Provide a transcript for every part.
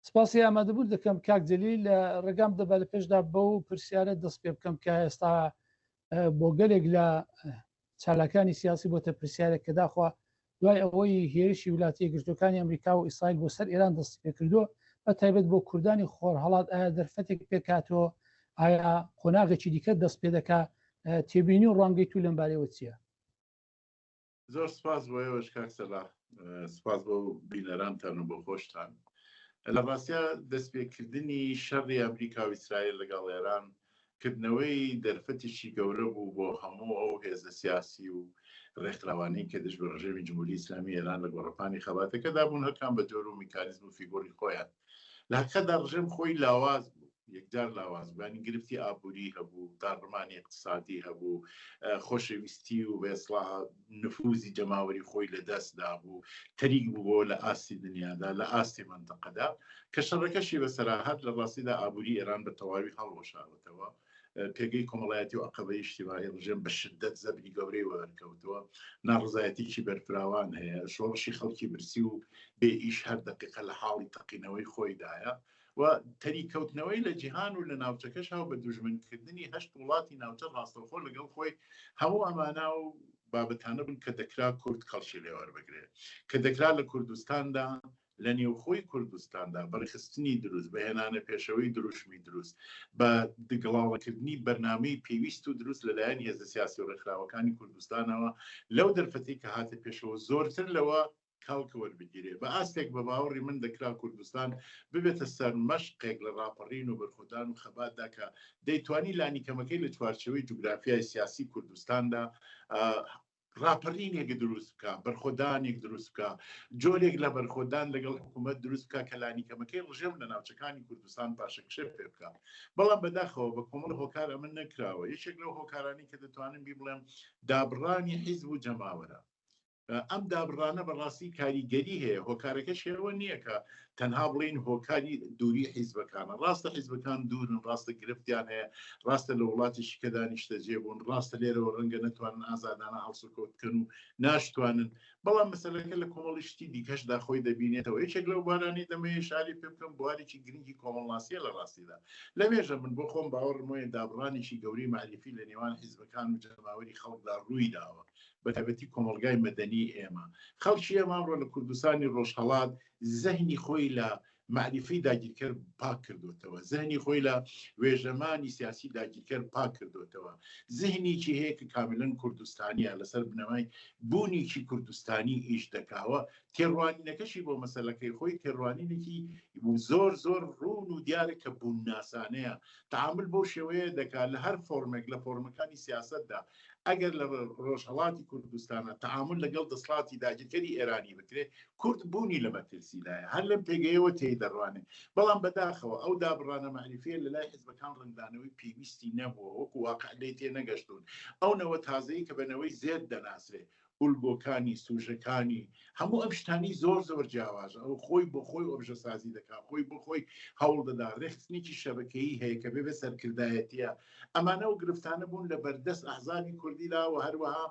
سپاسی ئامادەبوون دەکەم کاک جەلیل ڕێگام دەبا لە پێشدا بەو پرسیارە دەست پێ بکەم کە ئێستا بۆ گەلێک لە چالاکانی سیاسی بۆتە پرسیارێک کە داخوا دوای ئەوەی هێرشی ولاتی یەکگرتووەکانی ئەمریکا و ئیسرائیل بۆ سەر ئێران دەستی پێکردووە بە تایبەت بۆ کوردانی خۆرهەڵات ئایا دەرفەتێک پێکاتەوە ئایا قۆناغێکی دیکە دەست پێ دەکا تێبینی و ڕوانگەی تو لەم بارەیەوە چییە؟ زۆر سپاس بۆ ئێوەش کاک سەلاح، سپاس بۆ بینەرانتان و بۆ خۆشتان. لە ڕاستیا دەستپێکردنی شەڕی ئەمریکا و ئیسرائیل لەگەڵ ئێران کردنەوەی دەرفەتێکی گەورە بوو بۆ هەموو ئەو هێزە سیاسی و ڕێکخراوانەی کە دژ بە ڕژێمی جمهوری ئیسلامی ئێران لە گۆڕەپانی خەباتەکەدا بوون، هەرکام بە جۆر و میکانیزم و فیگۆری خۆیان. لە حەقیقەتدا ڕژێم خۆی لاواز بوو، یەکجار لاواز بوو، یانی گرفتی ئابووری هەبوو، داڕمانی ئیقتسادی هەبوو، خۆشەویستی و بە ئێسڵا نفوزی جەماوەری خۆی لە دەست دابوو، تەریک بووەوە لە ئاستی دنیادا، لە ئاستی مەنتەقەدا، کە شەڕەکەشی بەسەرا هات لە ڕاستیدا ئابووری ئێران بە تەواوی هەڵوەشاوەتەوە، پێگەی کۆمەڵایەتی و عەقەبەی ئیجتیماعی ڕژێم بە شدەت زەبری گەورەی وەرکەوتووە، ناڕەزایەتیی بەرفراوان هەیە، شۆڕشی خەڵکی برسی و بێ ئیش هەر دەقیقە لە حاڵی تەقینەوەی خۆیدایە و تەریک کەوتنەوەی لە جیهان و لە ناوچەکەش و بە دوژمن کردنی هەشت وڵاتی ناوچە ڕاستەوخۆ لەگەڵ خۆی هەموو ئەمانە و بابەتانە بن کە دەکرا کورد کەڵکی لێ وەربگرێ کە دەکرا لە کوردستاندا لە نێوخۆی کوردستاندا بە ڕێکخستنی دروست، بە هێنانە پێشەوەی دروشمی دروست، بە گڵاڵەکردنی بەرنامەی پێویست و دروست لەلایەن هێزە سیاسی و ڕێکخراوەکانی کوردستانەوە لەو دەرفەتەی کە هاتە پێشەوە زۆرتر لەوە کەڵک وەربگیرێ. بە ئاستێک بە باوەڕی من دەکرا کوردستان ببێتە سەرمەشقێک لە ڕاپەڕین و بەرخۆدان و خەباتدا کە دەیتوانی لانیکەمەکەی لە چوارچێوەی جوگرافیای سیاسی کوردستاندا ڕاپەرینێک دروست بکا، بەرخۆدانێک دروست بکا، جۆرێک لە بەرخۆدان لەگەڵ حکوومەت دروست بکا کە لانیکەمەکەی ڕژێم لە ناوچەکانی کوردستان پاشەکشێ پێ بکا. بەڵام بەداخەوە بە کۆمەڵ هۆکار ئەمە نەکراوە. یەکێک لەو هۆکارانەی کە دەتوانم بیبڵێم دابڕانی حیزب و جەماوەرە. ئەم دابڕانە بەڕاستی کاریگەری هەیە، هۆکارەکەش ئەوە نییە کە تەنها بڵێین هۆکاری دووری حیزبەکانە. ڕاستە حیزبەکان دوورن، ڕاستە گرفتیان هەیە، ڕاستە لە وڵاتێکی کەدا نیشتەجێ بوون، ڕاستە لێرەوە ڕەنگە نەتوانن ئازادانە هەڵسوکەوت بکەن و ناشتوانن، بەڵام مەسەلەکە لە کۆمەڵی شتی دیکەشدا خۆی دەبینێتەوە. یەکێک لەو بوارانەی دەمەوێت ئیشارەی پێ بکەم بوارێکی گرنگی کۆمەڵناسییە لە ڕاستیدا. لەمێژە من بۆ خۆم باوەڕم وایە دابڕانێکی گەورەی مەعریفی لە نێوان حیزبەکان و جەماوەری خەڵکدا ڕووی داوە، بەتایبەتی کۆمەڵگای مەدەنی ئێمە. خەڵکی ئێمە ئەمڕۆ لە کوردستانی ڕۆژهەڵات زهنی خۆی لە مەعریفەی داگیرکەر پاک کردوتەوە، زهنی خۆی لە وێژەمانی سیاسی داگیرکەر پاک کردوتەوە، زهنێکی هەیە کە کاملەن کوردستانیە، لەسەر بنەمای بوونێکی کوردستانی ئیش دەکاوە، تێڕوانینەکەشی بۆ مەسەلەکەی خۆی تێڕوانینێکی زۆر زۆر ڕوون و دیارە کە بوونناسانەیە، تەعامول بەو شێوەیە دەکات لە هەر فۆرمێک لە فۆرمەکانی سیاسەتدا، ئەگەر لە ڕۆژهەڵاتی کوردستانە تەعامول لەگەڵ دەسڵاتی داگیرکەری ئێرانی بکرێ، کورد بوونی لە مەترسیدایە، هەر لەم پێگەیەوە تێی دەڕوانێ. بەڵام بەداخەوە ئەو دابڕانە مەعریفییە لە لای حیزبەکان ڕەنگدانەوەی پێویستی نەبووە، وەکوو واقع لێی تێ نەگەشتوون. ئەو نەوە تازەی کە بە نەوەی زێد دەناسرێ، ئولگۆکانی، سوژەکانی، هەموو ئەم شتانی زۆر زۆر جیاوازە. ئەو خۆی بۆ خۆی ئۆبژەسازی دەکا، خۆی بۆ خۆی هەوڵ دەدا، ڕێکخستنێکی شەبەکەیی هەیە کە بێ بە سەرکردایەتییە. ئەمانە و گرفتانە بوون لە بەردەست ئەحزابی کوردیدا و هەروەها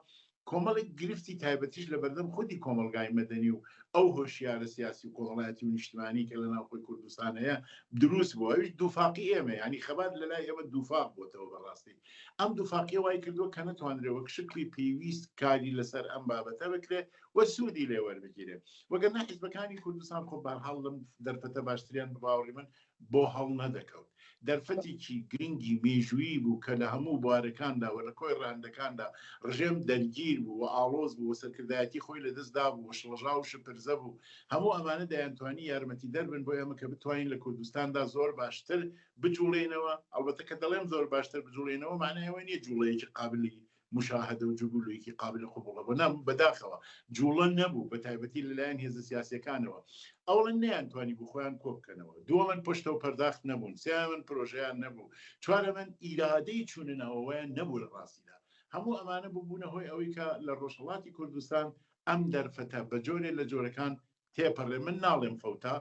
کۆمەڵێک گرفتی تایبەتیش لە بەردەم خودی کۆمەڵگای مەدەنی و ئەو هۆشیارە سیاسی و کۆمەڵایەتی و نیشتمانی کە لە ناوخۆی کوردستان هەیە دروست بووە. ئەویش دووفاقی ئێمە، یانی خەبات لە لای ئێمە دووفاق بۆتەوە. بەڕاستی ئەم دووفاقیە وای کردووە کە نەتوانرێ وەک شکڵی پێویست کاری لەسەر ئەم بابەتە بکرێ و سوودی لێ وەربگیرێ. وەگەرنا حیزبەکانی کوردستان خۆ بەهەرحاڵ لەم دەرفەتە باشتریان بە باوەڕی من بۆ هەڵنەدەکەوت. دەرفەتێکی گرنگی مێژوویی بوو کە لە هەموو بوارەکاندا و لە کۆی ڕەهەندەکاندا ڕژێم دەرگیر بوو و ئاڵۆز بوو و سەرکردایەتی خۆی لەدەست دابوو و شڵەژاو و شپرزە بوو. هەموو ئەمانە دەیانتوانی یارمەتیدەر بن بۆ ئێمە کە بتوانین لە کوردستاندا زۆر باشتر بجوڵێینەوە. ئەڵبەتە کە دەڵێم زۆر باشتر بجوڵێینەوە مانای ئەوە نییە جوڵەیەکی قابلی مشاهدە و جوگولویەکی قابل قبوڵە بۆ نا بەداخەوە جوڵە نەبوو بە تایبەتی لەلایەن هێزە سیاسیەکانەوە ئەوڵەن نەیانتوانی بوو خۆیان کۆ بکەنەوە دووەمەن پشتە و پەرداخت نەبوون سیامن پرۆژەیان نەبوو چوارەمەن ئیرادەی چوونە ناوەوەیان نەبوو لە ڕاستیدا هەموو ئەمانە ببوونە هۆی ئەوەی کە لە ڕۆژهەڵاتی کوردستان ئەم دەرفەتە بە جۆرێ لە جۆرەکان تێپەڕێ من ناڵێم فەوتا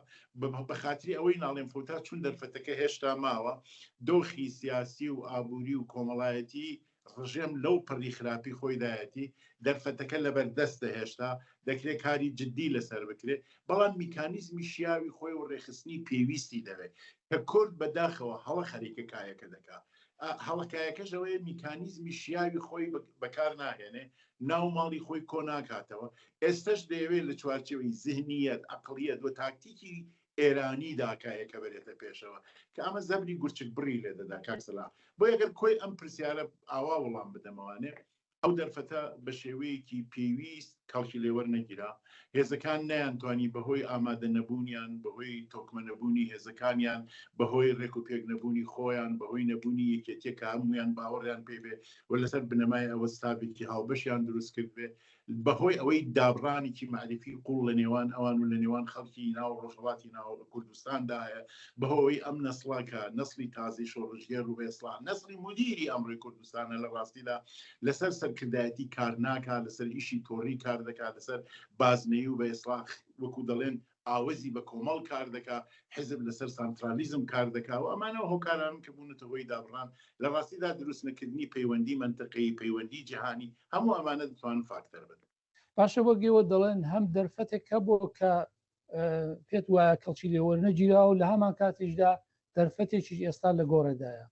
بە خاتری ئەوەی ناڵێم فەوتا چون دەرفەتەکە هێشتا ماوە دۆخی سیاسی و ئابووری و کۆمەڵایەتی. ڕژێم لەو پەڕی خراپی خۆیدایەتی، دەرفەتەکە لەبەردەستە هێشتا، دەکرێت کاری جددی لەسەر بکرێت، بەڵام میکانیزمی شیاوی خۆی و ڕێکخستنی پێویستی دەوێت، کە کورد بەداخەوە هەڵە خەریکە کایەکە دەکا. هەڵە کایەکەش ئەوەیە میکانیزمی شیاوی خۆی بەکار ناهێنێ، ناو ماڵی خۆی کۆ ناکاتەوە، ئێستەش دەیەوێت لە چوارچێوەی زهنیەت، عەقڵیەت و تاکتیکی ئێرانیدا کایەکە بەرێتە پێشەوە کە ئەمە زەبری گورچک بڕی لێ دەدا کاک سەلاح. بۆیە گەر کۆی ئەم پرسیارە ئاوا وڵام بدەمەوانێ ئەو دەرفەتە بە شێوەیەکی پێویست کەڵکی لێ وەرنەگیرا، هێزەکان نەیانتوانی بەهۆی ئامادە نەبوونیان، بەهۆی تۆکمە نەبوونی هێزەکانیان، بەهۆی ڕێک و پێک نەبوونی خۆیان، بەهۆی نەبوونی یەکێتیەک کە هەموویان باوەڕیان پێ بێ و لەسەر بنەمای ئەوە ستافێکی هاوبەشیان دروست کردبێ، بەهۆی ئەوەی دابڕانێکی مەعریفی قوڵ لە نێوان ئەوان و لە نێوان خەڵکی ناو ڕۆژهەڵاتی ناو کوردستاندا هەیە، بەهۆی ئەم نەسڵە کە نەسڵی تازەی شۆڕشگێڕ و بەئێسڵا نەسڵی مودیری ئەمڕۆی کوردستانە لە ڕاستیدا لەسەر سەرکردایەتی کار ناکا، لەسەر ئیشی تۆڕی کار دەکا، لەسەر بازنەیی و بەئێسڵا وەکو دەڵێن ئاوەزی بە کۆمەڵ کار دەکا، حیزب لەسەر سانترالیزم کار دەکا و ئەمانە هۆکارانن کە بوونەتە هۆی دابڕان. لە ڕاستیدا دروست نەکردنی پەیوەندی مەنتقەیی، پەیوەندی جیهانی، هەموو ئەمانە دەتوانن فاکتەر بن. باشە وەک ئێوە دەڵێن هەم دەرفەتێک هەبووە کە پێت وایە کەڵکی لێ وەرنەگیرا و لە هەمان کاتیشدا دەرفەتێکیش ئێستا لە گۆڕێدایە.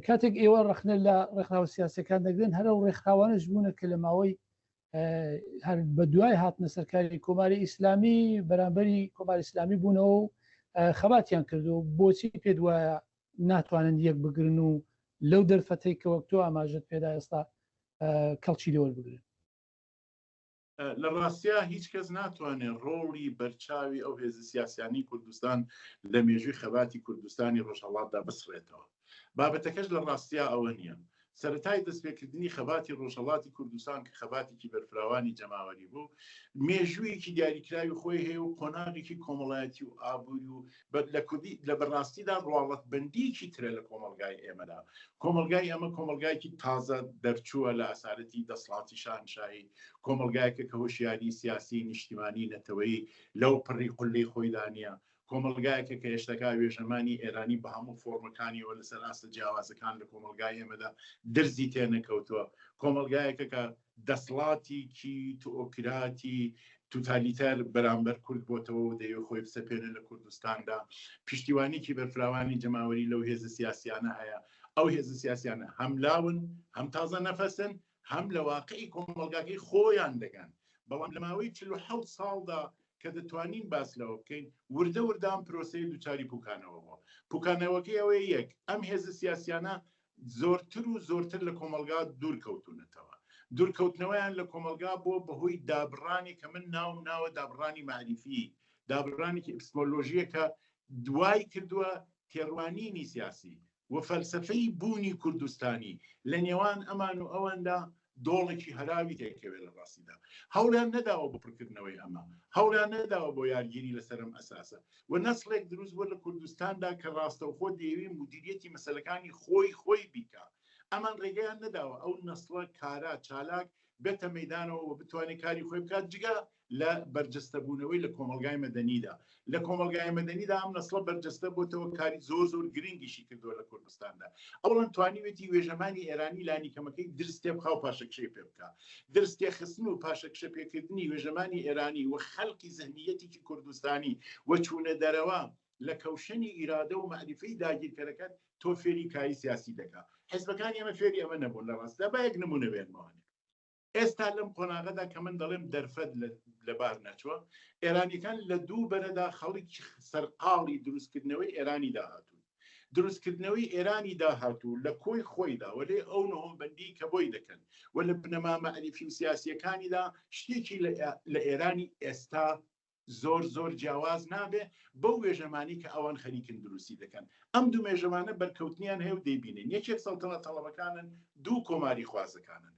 کاتێک ئێوە ڕەخنە لە ڕێکخراوە سیاسەکان دەگرن هەر ئەو ڕێکخراوانەش بوونە کە لە ماوەی هەر بە دوای هاتنە سەرکاری کۆماری ئیسلامی بەرامبەری کۆماری ئیسلامی بوونەوە و خەباتیان کردو بۆچی پێت وایە ناتوانن یەک بگرن و لەو دەرفەتەی کە وەک تۆ ئاماژت پێدا ئێستا کەڵکی لێوەربگرن؟ لە ڕاستیا هیچ کەس ناتوانێت ڕۆڵی بەرچاوی ئەو هێزە سیاسیانەی کوردستان لە مێژووی خەباتی کوردستانی ڕۆژهەڵاتدا بسڕێتەوە. بابەتەکەش لە ڕاستیا ئەوە نییە. سەرەتای دەستپێکردنی خەباتی ڕۆژهەڵاتی کوردستان کە خەباتێکی بەرفراوانی جەماوەری بوو، مێژوویەکی دیاریکراوی خۆی هەیە و قۆناغێکی کۆمەڵایەتی و ئابووری و لە کوردی لە بەڕاستیدا ڕواڵەتبەندییەکی ترە لە کۆمەڵگای ئێمەدا. کۆمەڵگای ئێمە کۆمەڵگایەکی تازە دەرچووە لە ئەسارەتی دەسڵاتی شاهنشاهی، کۆمەڵگایەکە کە هۆشیاری سیاسی، نیشتیمانی، نەتەوەیی لەو پڕی قوللەی خۆیدا نییە، کۆمەڵگایەکە کە هێشتاکا وێژەمانی ئێرانی بە هەموو فۆرمەکانیەوە لەسەر ئاستە جیاوازەکان لە کۆمەڵگای ئێمەدا درزی تێنەکەوتووە، کۆمەڵگایەکە کە دەسڵاتیکی تئۆکراتی توتالیتەر بەرامبەر کورد بۆتەوە و دەیەوێت خۆی بسەپێنێت لە کوردستاندا، پشتیوانیکی بەرفراوانی جەماوەری لەو هێزە سیاسیانە هەیە، ئەو هێزە سیاسیانە هەم لاون، هەم تازە نەفەسن، هەم لە واقعی کۆمەڵگاکەی خۆیان دەگەن، بەڵام لە ماوەی 47 ساڵدا کە دەتوانین باس لەوە بکەین وردە وردە ئەم پرۆسەیە دووچاری پوکانەوە بووە. پوکانەوەکەی ئەوەیە یەک، ئەم هێزە سیاسیانە زۆرتر و زۆرتر لە کۆمەڵگا دوور کەوتوونەتەوە. دوورکەوتنەوەیان لە کۆمەڵگا بووە بەهۆی دابڕانی کە من ناوم ناوە دابڕانی مەعریفی، دابڕانێکی ئەپستمۆلۆژییە کە وای کردووە تێڕوانینی سیاسی و فەلسەفەی بوونی کوردستانی لە نێوان ئەمان و ئەواندا دۆڵێکی هەراوی تێکەوێت. لە ڕاستیدا هەوڵیان نەداوە بۆ پڕکردنەوەی ئەمە، هەوڵیان نەداوە بۆ یارگیری لەسەر ئەم ئەساسە و نەسڵێک دروست بووە لە کوردستاندا کە ڕاستەوخۆ دەیەوێت مودیریەتی مەسەلەکانی خۆی خۆی بیکا. ئەمان ڕێگەیان نەداوە ئەو نەسڵە کارا چالاک بێتە مەیدانەوە و بتوانێت کاری خۆی بکات، جگە لە بەرجەستەبوونەوەی لە کۆمەڵگای مەدەنیدا. لە کۆمەڵگای مەدەنیدا ئەم نەسڵە بەرجەستە بۆتەوە، کاری زۆر زۆر گرنگیشی کردووە لە کوردستاندا. ئەوڵەن توانیوێتی وێژەمانی ئێرانی لانیکەمەکەی درز تێبخا و پاشەکشەی پێ بکا. درز تێخستن و پاشەکشە پێکردنی وێژەمانی ئێرانی و خەلقی زهنییەتێکی کوردستانی و چوونە دەرەوە لە کەوشەنی ئیرادە و مەعریفەی داگیرکەرەکەت تۆ فێری کاری سیاسی دەکا. حیزبەکانی ئێمە فێری ئەمە نەبوون لە ڕاستیدا. با یەک نموونە بێنمەوە. ئێستا لەم قۆناغەدا کە من دەڵێم دەرفەت لەبار نەچووە، ئێرانیەکان لە دوو بەرەدا خەڵک سەرقاڵی دروستکردنەوەی ئێرانی داهاتوون. دروستکردنەوەی ئێرانی داهاتوو لە کۆی خۆیدا و لێ ئەو نهۆمبەندیی کە بۆی دەکەن و لە بنەما مەعریفی و سیاسییەکانیدا شتێکی لە ئێرانی ئێستا زۆر زۆر جیاواز نابێ بەو وێژەمانی کە ئەوان خەریکن دروستی دەکەن. ئەم دوو مێژەمانە بەرکەوتنیان هەیە و دەیبینین. یەکێک سەڵتەنەت تەڵەبەکانن، دوو کۆماری خوازەکانن.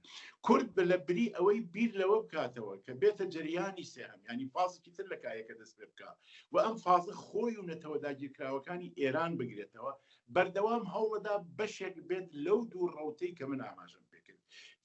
کورد بە لە بری ئەوەی بیر لەوە بکاتەوە کە بێتە جەریانی سێهەم، یانی فازێکی تر لە کایەکە دەست پێ بکا و ئەم فازە خۆی و نەتەوە داگیرکراوەکانی ئێران بگرێتەوە، بەردەوام هەوڵەدا بەشێک بێت لەو دوو ڕەوتەی کە من ئاماژەم پێ کرد.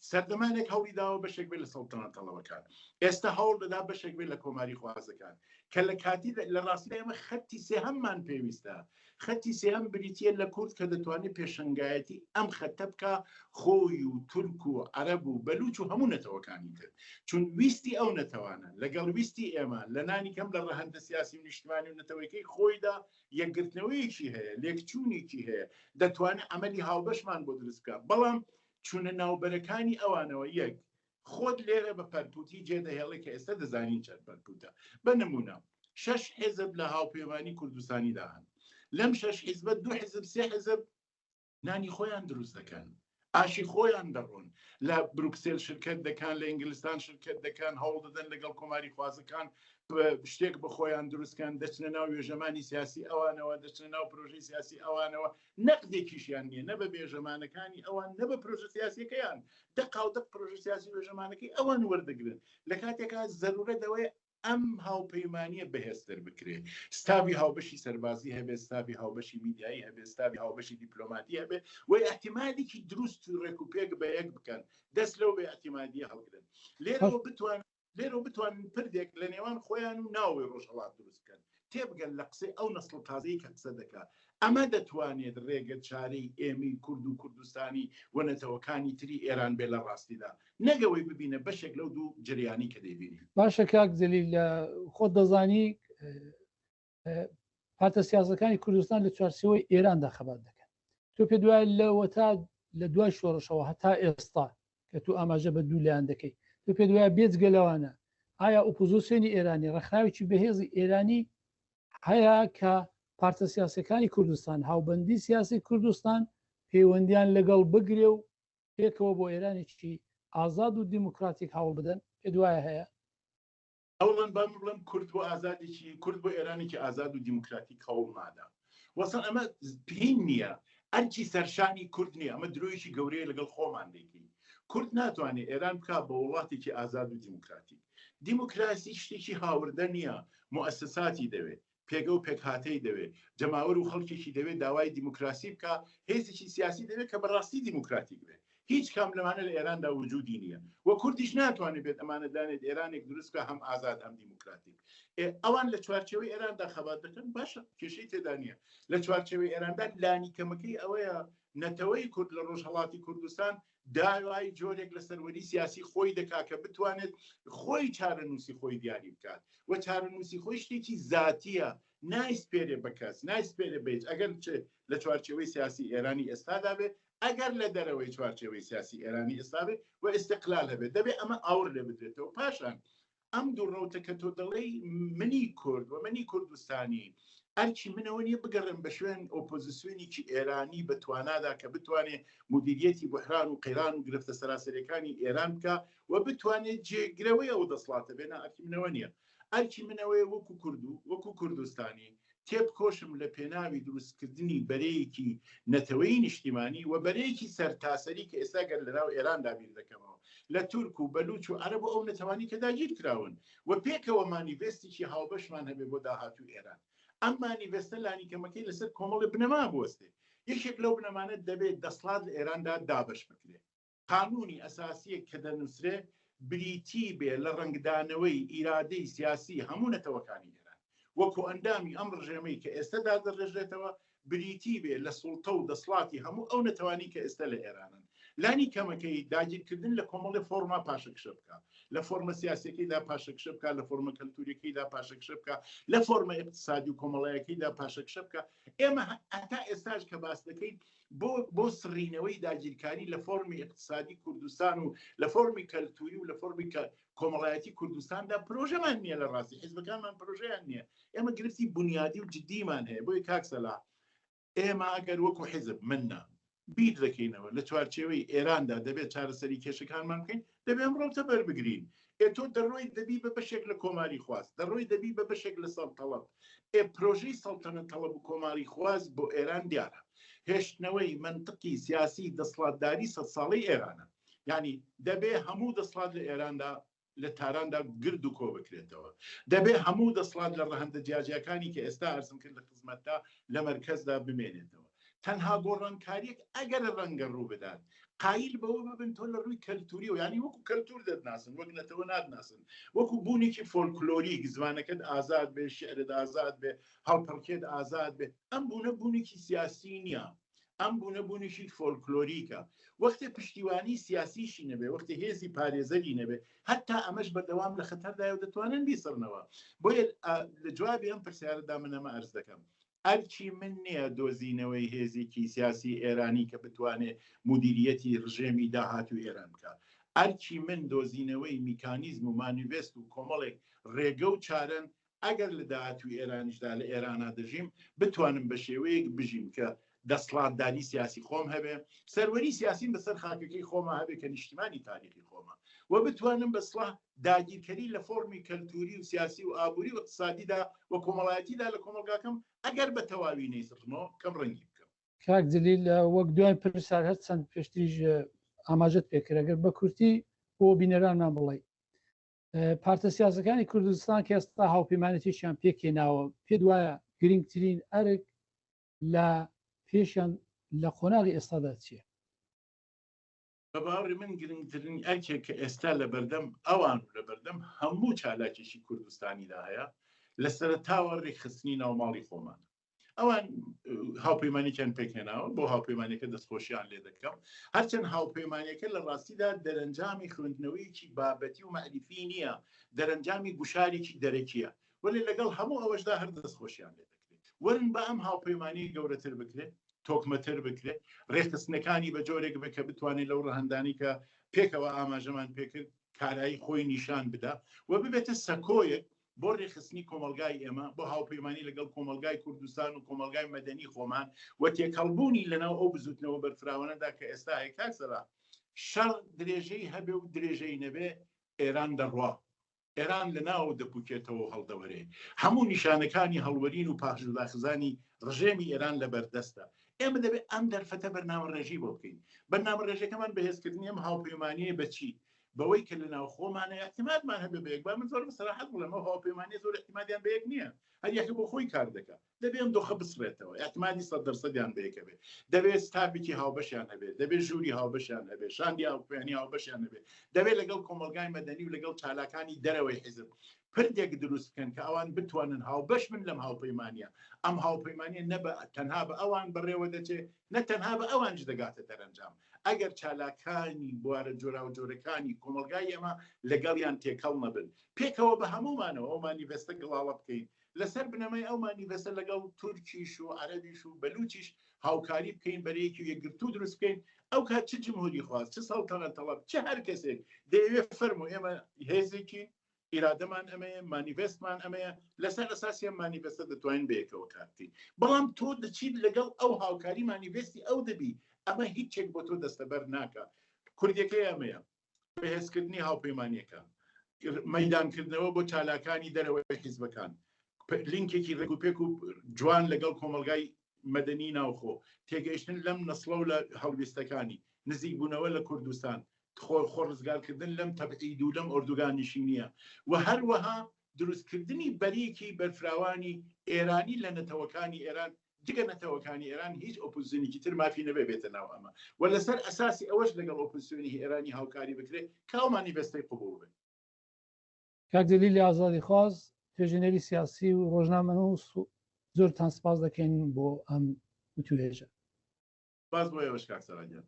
سەردەمانێک هەوڵی داوە بەشێک بێت لە سەڵتەنەت تەڵەبەکان، ئێستا هەوڵ دەدا بەشێک بێت لە کۆماری خوازەکان. کە لە کاتی لە ڕاستیدا ئێمە خەتی سێهەممان پێویستە. خەتی سێهەم بریتییە لە کورد کە دەتوانێت پێشەنگایەتی ئەم خەتە بکا، خۆی و تورک و عەرەب و بەلوچ و هەموو نەتەوەکانی تر. چون ویستی ئەو نەتەوانە لەگەڵ ویستی ئێمە لە نانی کەم لە ڕەهەندە سیاسی و نیشتمانی و نەتەوەیەکەی خۆیدا یەکگرتنەوەیەکی هەیە، لێکچوونێکی هەیە، دەتوانێت عەمەلی هاوبەشمان بۆ دروست بکا. بەڵام چوونە ناوبەرەکانی ئەوانەوە یەک خۆت لێرە بە پەرپوتی جێ دەهێڵێ کە ئێستا دەزانین چەند پەرپوتە. بە نمونە شەش حیزب لە هاوپەیمانی کوردستانیدا هەن. لەم شەش حیزبە دوو حیزب سێ حیزب نانی خۆیان دروست دەکەن، ئاشی خۆیان دەڕۆن، لە بروکسێل شرکەت دەکەن، لە ئینگلستان شرکەت دەکەن، هەوڵ دەدەن لەگەڵ کۆماری خوازەکان شتێک بە خۆیان دروستکەن، دەچنە ناو وێژەمانی سیاسی ئەوانەوە، دەچنە ناو پرۆژەی سیاسی ئەوانەوە، نەقدێکیشیان نییە نە بە بێژەمانەکانی ئەوان نە بە پرۆژە سیاسیەکەیان، دەقاودەق پرۆژە سیاسی وێژەمانەکەی ئەوان وەردەگرن، لە کاتێکا زەرورەت ئەوەیە ئەم هاوپەیمانیە بەهێزتر بکرێ، ستافی هاوبەشی سەربازی هەبێت، ستافی هاوبەشی میدیایی هەبێت، ستافی هاوبەشی دیپلۆماتی هەبێت و ئیعتیمادێکی دروست و ڕێک و پێک بە یەک بکەن، دەست لەو بێ ئیعتیمادیە هەڵگرن. لێرەوە بتوان لێرەوە بتوانن پردێک لە نێوان خۆیان و ناوەوەی ڕۆژهەڵات دروست بکەن، تێبگەن لە قسەی ئەو نەسڵ تازەی کە قسە دەکا. ئەمە دەتوانێت ڕێگە چارەی ئێمەی کورد و کوردستانی و نەتەوەکانی تری ئێران بێ لە ڕاستیدا، نەک ئەوەی ببینە بەشێک لەو دوو جەریانەی کە دەیبینین. باشە کاک جەلیل، خۆت دەزانی پارتە سیاسەکانی کوردستان لە چوارچێوەی ئێراندا خەبات دەکەن. تۆ پێت وایە لەوەتا لە دوای شۆڕشەوە هەتا ئێستا کە تۆ ئاماژە بە دوو لایەن دەکەی، تۆ پێت وایە بێجگە لەوانە ئایا ئۆپۆزیسیۆنی ئێرانی، ڕێکخراوێکی بەهێزی ئێرانی هەیە کە پارتە سیاسەکانی کوردستان، هاوبەندی سیاسی کوردستان پەیوەندیان لەگەڵ بگرێ و پێکەوە بۆ ئێرانێکی ئازاد و دیموکراتیک هەوڵ بدەن؟ پێت وایە هەیە؟ ئەوڵەن با من بڵێم کورد بۆ ئازادێکی کورد بۆ ئێرانێکی ئازاد و دیموکراتیک هەوڵ نادا وەسەن ئەمە پین نییە ئەرکی سەرشانی کورد نییە ئەمە درۆیەکی گەورەیە لەگەڵ خۆمان دەیکەین کورد ناتوانێت ئێران بکات بە وڵاتێکی ئازاد و دیموکراتیک دیموکراسی شتێکی هاوردە نییە موئەسەساتی دەوێت پێگە و پێکهاتەی دەوێت جەماوەر و خەڵکێکی دەوێت داوای دیموکراسی بکا هێزێکی سیاسی دەوێت کە بەڕاستی دیموکراتیک بێت هیچ کام لەمانە لە ئێراندا وجودی نییە و کوردیش ناتوانێت بێت ئەمانە دانێت ئێرانێک دروست بکە هەم ئازاد هەم دیموکراتیک ئەوان لە چوارچێوەی ئێراندا خەبات دەکەن باشە کێشەی تێدا نییە لە چوارچێوەی ئێراندا لانی کەمەکەی ئەوەیە نەتەوەی کورد لە ڕۆژهەڵاتی کوردستان داوای جۆرێک لە سەروەری سیاسی خۆی دەکات کە بتوانێت خۆی چارەنووسی خۆی دیاری بکات و چارەنووسی خۆی شتێکی زاتیە نایسپێرێ بە کەس نایسپێرێ بە هیچ ئەگەر چ لە چوارچێوەی سیاسی ئێرانی ئێستادا بێ ئەگەر لە دەرەوەی چوارچێوەی سیاسی ئێرانی ئێستا بێ و ئیستقلال هەبێت دەبێ ئەمە ئاور لێ بدرێتەوە پاشان ئەم دوو ڕەوتە کە تۆ دەڵێی منی کورد و منی کوردستانی ئەرکی منەوە نییە بگەڕێم بە شوێن ئۆپۆزیسیۆنێکی ئێرانی بە توانادا کە بتوانێ مدیریەتی بحران و قەیران و گرفتە سەراسەریەکانی ئێران بکا و بتوانێت جێگرەوەی ئەو دەسڵاتە بێ نا ئەرکی منەوە نییە ئەرکی منەوەیە وەکو کورد و وەکو کوردستانی تێبکۆشم لە پێناوی دروستکردنی بەرەیەکی نەتەوەیی نیشتیمانی و بەرەیەکی سەرتاسەری کە ئێستا گەر لەناو ئێراندا بیر دەکەمەوە لە تورک و بەلوچ و عەرەب و ئەو نەتەوانی کە داگیرکراون و پێکەوە مانیڤێستێکی هاوبەشمان هەبێ بۆ داهاتوو ئێران. ئەم مانیڤێستە لانیکەمەکەی لەسەر کۆمەڵێ بنەما بوەستێ. یەکێک لەو بنەمانە دەبێ دەسڵات لە ئێراندا دابەش بکرێ. قانوونی ئەساسییەک کە دەنووسرێ بریتی بێ لە ڕەنگدانەوەی ئیرادەی سیاسی هەموو نەتەوەکانی ئێران و کۆئەندامی ئەم ڕژێمەی کە ئێستە دادەڕێژرێتەوە بریتی بێ لە سوڵتە و دەسڵاتی هەموو ئەو نەتەوانەی کە ئێستە لە ئێرانن. لانی کەمەکەی داگیرکردن لە کۆمەڵێ فۆڕما پاشەکشە بکا. لە فۆرمە سیاسیەکەیدا پاشەکشە بکا، لە فۆرمە کەلتوریەکەیدا پاشەکشە بکا، لە فۆرمە ئیقتسادی و کۆمەڵایەکەیدا پاشەکشە بکا. ئێمە هەتا ئێستاش کە باس دەکەین بۆ بۆ سڕینەوەی داگیرکاری لە فۆرمی ئیقتسادی کوردستان و لە فۆرمی کەلتوری و لە فۆرمی کە کۆمەڵایەتی کوردستاندا پرۆژەمان نییە لە ڕاستی حیزبەکانمان پرۆژەیان نییە ئێمە گرفتی بنیادی و جدیمان هەیە بۆیە کاک سەلاح ئێمە ئەگەر وەکو حیزب مننا بیر دەکەینەوە لە چوارچێوەی ئێراندا دەبێت چارەسەری کێشەکانمان بکەین دەبێ ئەم ڕەوتە بەربگرین ئێ تۆ دەڕۆی دەبی بە بەشێک لە کۆماری خواز دەڕۆی دەبی بە بەشێک لە سەڵتەڵەت ئێ پرۆژەی سەڵتەنەت تەڵەب و کۆماری خواز بۆ ئێران دیارە هێشتنەوەی مەنتقی سیاسی دەسڵاتداری سەد ساڵەی ئێرانە یعنی دەبێ هەموو دەسڵات لە ئێراندا لە تاراندا گرد و کۆ بکرێتەوە. دەبێ هەموو دەسڵات لە ڕەهەندە جیاجیاکانی کە ئێستا ئەرزم کرد لە خزمەتدا لە مەرکەزدا بمێنێتەوە. تەنها گۆڕانکاریەک ئەگەر ڕەنگە ڕوو بدات قایل بەوە ببن تۆ لە ڕووی کەلتوریەوە یانی وەکو کەلتور دەتناسن وەک نەتەوە ناتناسن وەکو بوونێکی فۆلکلۆریک زمانەکەت ئازاد بێ شعرت ئازاد بێ هەڵپەڕکێت ئازاد بێ ئەم بوونە بوونێکی سیاسی نییە ئەم بوونە بوونێکی فۆلکلۆریکە وەختێ پشتیوانی سیاسیشی نەبێ وەختێ هێزی پارێزەری نەبێ هەتا ئەمەش بەردەوام لە خەتەردایە و دەتوانن بیسڕنەوە بۆیە لە جوابی ئەم پرسیارەدا من ئەمە ئەرز دەکەم ئەرکی من نییە دۆزینەوەی هێزێکی سیاسی ئێرانی کە بتوانێ مودیریەتی ڕژێمی داهاتووی ئێران بکا. ئەرکی من دۆزینەوەی میکانیزم و مانیڤێست و کۆمەڵێک ڕێگە و چارەن ئەگەر لە داهاتووی ئێرانیشدا لە ئێرانا دەژیم بتوانم بە شێوەیەک بژیم کە دەسڵاتداری سیاسی خۆم هەبێ، سەروەری سیاسیم بەسەر خاکەکەی خۆما هەبێ کە نیشتیمانی تاریخی خۆمە و بتوانم بە سڵا داگیرکەری لە فۆرمی کەلتوری و سیاسی و ئابوری و ئیقتسادیدا و کۆمەڵایەتیدا لە کۆمەڵگاکەم ئەگەر بە تەواوی نەیسڕمەوە کەم ڕەنگی بکەم. کاک جەلیل وەک دوای پرسیار هەر چەند پێشتریش ئاماژەت پێکرد ئەگەر بە کورتی بۆ بینەرانمان بڵێی پارتە سیاسەکانی کوردستان کە ئێستا هاوپەیمانێتیشیان پێکهێناوە پێت وایە گرنگترین ئەرک لە پێشیان لە قۆناغی ئێستادا چییە؟ بە باوەڕی من گرنگترین ئەرکێک کە ئێستا لە بەردەم ئەوان و لە بەردەم هەموو چالاکێکی کوردستانیدا هەیە لە سەرەتاوە ڕێکخستنی ناوماڵی خۆمانە. ئەوان هاوپەیمانێکیان پێکهێناوە بۆ هاوپەیمانەکە دەستخۆشیان لێ دەکەم هەرچەند هاوپەیمانەکە لە ڕاستیدا دەرەنجامی خوێندنەوەیەکی بابەتی و مەعریفی نییە دەرەنجامی گوشارێکی دەرەکیە وەلێ لەگەڵ هەموو ئەوەشدا هەر دەستخۆشیان لێ دەکرێت وەرن بە ئەم هاوپەیمانی گەورەتر بکرێت تۆکمەتر بکرێت ڕێکخستنەکانی بە جۆرێک بێت کە بتوانێت لەو ڕەهەندانی کە پێکەوە ئاماژەمان پێکرد کارایی خۆی نیشان بدا و ببێتە سەکۆیەک بۆ ڕێکخستنی کۆمەڵگای ئێمە، بۆ هاوپەیمانی لەگەڵ کۆمەڵگای کوردستان و کۆمەڵگای مەدەنی خۆمان و تێکەڵبوونی لەناو ئەو بزوتنەوە بەرفراوانەدا کە ئێستا هەیە. کاک سەلا، شەڕ درێژەی هەبێ و درێژەی نەبێ، ئێران دەڕوا. ئێران لە ناوەوە دەپوکێتەوە و هەڵدەوەرێ. هەموو نیشانەکانی هەڵوەرین و پاشداخزانی ڕژێمی ئێران لە بەردەستە. ئێمە دەبێ ئەم دەرفەتە بەرنامەڕێژی بۆ بکەین. بەرنامەڕێژەکەمان بەهێزکردنی ئەم هاوپەیمانییە بە چی؟ بەوەی کە لە ناوخۆمانە ئیعتیمادمان هەبێ بە یەک. با من زۆر بە سەراحەت بڵێم ئەو هاوپەیمانییە زۆر ئیعتیمادیان بە یەک نییە. هەر یەکە بۆ خۆی کار دەکا. دەبێ ئەم دۆخە بسڕێتەوە. ئیعتیمادی سەد دەرسەدیان بە یەک هەبێ. دەبێ ستافێکی هاوبەشیان هەبێ. دەبێ ژووری هاوبەشیان هەبێ. شاندی هاوپەیمانی هاوبەشیان هەبێ. دەبێ لەگەڵ کۆمەڵگای مەدەنی و لەگەڵ چالاکانی دەرەوەی حیزب پردێک دروست بکەن کە ئەوان بتوانن هاوبەش بن لەم هاوپەیمانییە. ئەم هاوپەیمانییە نە بە تەنها بە ئەوان بەڕێوە دەچێ، نە تەنها بە ئەوانیش دەگاتە دەرەنجام. ئەگەر چالاکانی بوارە جۆراوجۆرەکانی کۆمەڵگای ئێمە لەگەڵیان تێکەڵ نەبن، پێکەوە بە هەموومانەوە ئەو مانیڤێستە گڵاڵە بکەین، لەسەر بنەمای ئەو مانیڤێستە لەگەڵ تورکیش و عەرەبیش و بەلوچیش هاوکاری بکەین، بەرەیەکی یەکگرتوو دروست بکەین، ئەو کات چ جمهوریخواز، چ سەڵتەنەت تەڵەب، چ هەر کەسێک دەیەوێت فەرموو ئێمە هێزێکین، ئیرادەمان ئەمەیە، مانیڤێستمان ئەمەیە، لەسەر ئەساسی ئەم مانیڤێستە دەتوانین بەیەکەوە کار بکەین. بەڵام تۆ دەچیت لەگەڵ ئەو هاوکاری مانیڤێستی ئەو دەبی، ئەمە هیچێک بۆ تۆ دەستەبەر ناکا. کوردیەکەی ئەمەیە، بەهێزکردنی هاوپەیمانیەکان، مەیدانکردنەوە بۆ چالاکانی دەرەوەی حیزبەکان، لینکێکی ڕێکوپێک و جوان لەگەڵ کۆمەڵگای مەدەنی ناوخۆ، تێگەیشتن لەم نەسڵە و لە هەڵویستەکانی، نزیکبوونەوە لە کوردستان، خۆ خۆ ڕزگارکردن لەم تەبعید و لەم ئۆردوگاننشینییە و هەروەها دروستکردنی بەرەیەکی بەرفراوانی ئێرانی لە نەتەوەکانی ئێران، جگە نەتەوەکانی ئێران هیچ ئۆپۆزسیۆنێکی تر مافی نەبێ بێتە ناو ئەمە و لەسەر ئەساسی ئەوەش لەگەڵ ئۆپۆزسیۆنی ئێرانی هاوکاری بکرێت کە ئەو مانیڤێستەی قبوڵ بێت. کاک جەلیلی ئازادیخواز، توێژینەری سیاسی و ڕۆژنامەنووس زۆرتان سپاس دەکەین بۆ ئەم وتووێژە. سپاس بۆ ئێوەش کاک سەرا گیان.